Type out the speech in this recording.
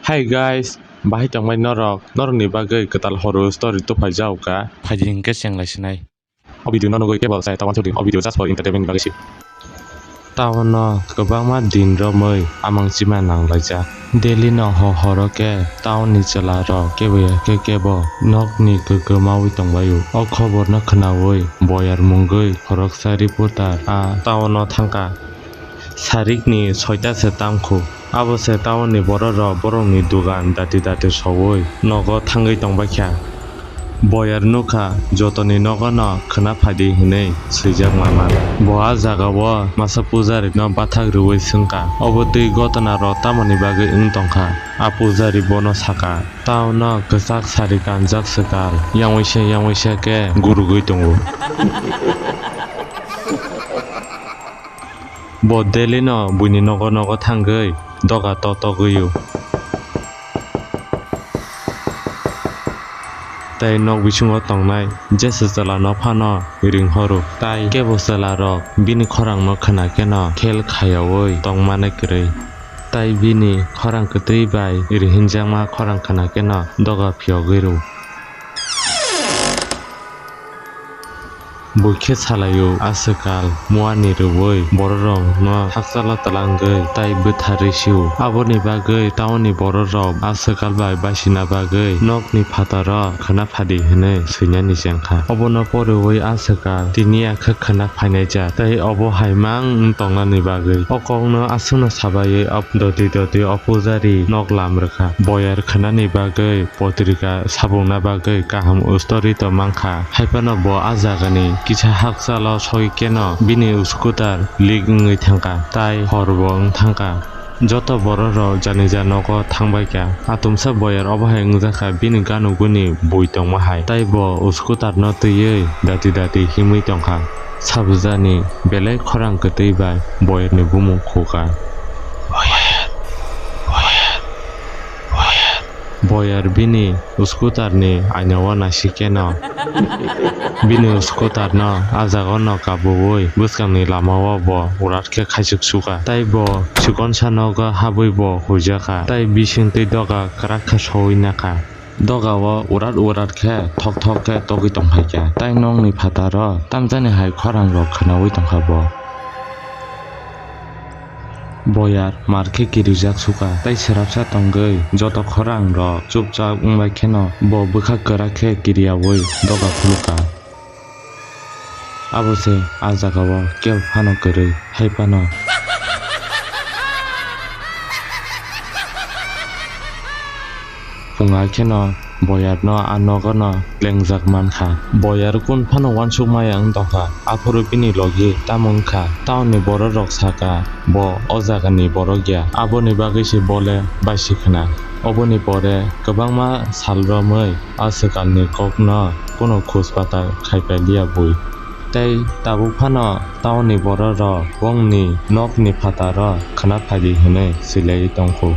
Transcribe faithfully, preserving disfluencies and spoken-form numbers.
Hi guys, bahai tongmai norok? Norokni bagwi kwtal horo story tuphai jago ka. Phaidi hinkhe chenglai sinai. O video no nugwi kebo sai ta wansuk di. O video just for entertainment ni bagwi se. Town no kwbangma din romwi amang chima nanglaijak. Daily no ho horo khe town ni chwla rok kebo ya khe kebo nokni kwkwi mawi tongbaio. O khobor no khwnawi boyar mungwi khoroksa reporter a town no thangkha. Sarikni soita se tamkhu. Abo se town ni borok rok borokni dugan dati dati sowi nogo thangwi tongbaikha. Boyar nukha, jotoni nogo no khwna phaidi hinwi swijak mama. Bo a jaga o masa pujari no bathak rwui swngkha, obo twi gotona rok tamoni bagwi wng tongkha. A pujari bono sakha, town no kwchak sari kanjak swkal, yangwi se yangwi se khe gurugwi tongo. Bo daily no buini nogo nogo thangwi doga to togwi o. Tei nok bisingo tongnai jesa chwla no phano ring horo. Tai kebo chwla rok bini khorang no khwna khe no khel khayaui tongmani kwrwi. Tai bini khorang kwtwi bai rihinjakma khorang khwna khe no doga phiyogwi rw. Buikhe salaio aswkal muani rwui bororokno hakchalo twlangwi tai bwtharwi sio. Aboni bagwi town ni bororok aswkal bai basina bagwi nokni phataro khwna phadi hwnwi swinani chengkha. Obono poriui aswkal tiniya khe khwna phainaijak tei obo hai mang wng tongnani bagwi. O kokno aswkno sabaiwi doti doti o pujari nok lam rwkha. Boyar khwnani bagwi potrika sabungna bagwi kaham ustori to mankha. Haiphano bo a jagani kisa hakchalo soi keno bini scooter leak wngwi thangkha, tai hor bo wng thangkha. Joto borok rok janija nogo thangbaikha. Atumsa boyar obo hai wngjakha bini ganuguni bui tongma hai, tai bo scooter no twiwi dati dati himwi tongkha. Sabujani belai khorang kwtwi bai boyarni bumung khukha. Boyar bini scooter ni aina o naisik keno bini scooter no a jaga o no kabuui bwskang ni lama o bo urat khe khaisuk sukha. Tai bo chikonsa nogo habwi bo huijakha. Tai bising twi doga kwrak khe soui nakha. Doga o urat urat khe thok thok khe togwi tongphaikha. Tai nokni phataro tamjani hai khorang rok khwnaui tongkha bo. Boyar mar khe kirijak sukha, tai swrapsa tongwi joto khorang rok chupchap wngbai kheno bo bwkha kwrak khe kiriyaui doga khulukha. Abo se a jaga o kebo phano kwrwi, hai phano. Phunga kheno boyar no a nogo no lengjak mankha. Boyar kun phano uansuk maya wng tongkha, aphuru bini logi tamo wngkha. Town ni borok rok sakha bo o jaga ni borok ya, aboni bagwi se bo le baisi khna. Oboni pore kwbangma sal romwi a swkal ni kok no kuno khus pata khai pailia bui. Tei tabuk phano town ni borok rok bongni nok ni phataro khna phaidi hinwi swilaiwi tongkhu.